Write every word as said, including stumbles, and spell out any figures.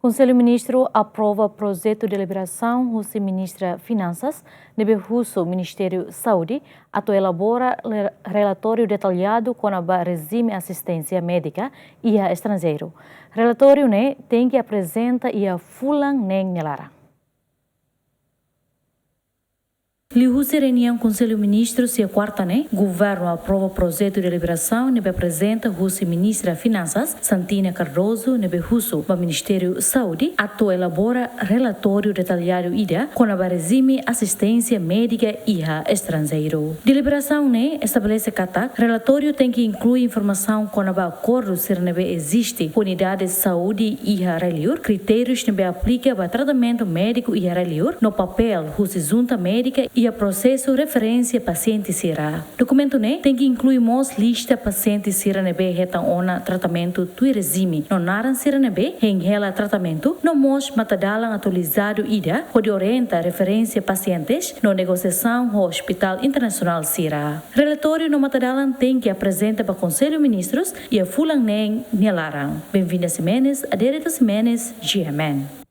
Konsellu Ministru aprova projetu deliberasaun husi Ministra Finansas ne'ebé husu Ministériu Saúde atu elabora le-, relatóriu detalladu kona-ba rejime asisténsia médika iha estranjeiru. Relatóriu ne'e tenke aprezenta iha fulan neen nia laran. Liuhusi reuniaun Konsellu Ministrus iha kuarta ne'e, Governu aprova projetu deliberasaun ne'ebé aprezenta husi Ministra Finansas, Santina Cardoso, ne'ebé husu ba Ministériu Saúde atu elabora relatóriu detalladu ida kona-ba rejime asisténsia médika iha estranjeiru. Deliberasaun ne'e estabelese katak relatóriu tenke inklui informasaun kona-ba akordu sira ne'ebé eziste ho unidade saúde iha rai-liur, kritérius ne'ebé aplika ba tratamentu médiku iha rai-liur, no papél husi junta médika iha prosesu referénsia pasiente sira. Dokumentu ne'e tenke inklui mós lista pasiente sira ne'ebé hetan ona tratamentu tuir rejime, no naran sira ne'ebé hein hela tratamentu, no mós matadalan atualizadu ida hodi orienta referénsia pasientes no negosiasaun ho ospitál internasionál sira. Relatóriu no matadalan tenke aprezenta ba Konsellu Ministrus iha fulan neen nia laran. Benvinda Ximenes, Adérito Ximenes, G M N.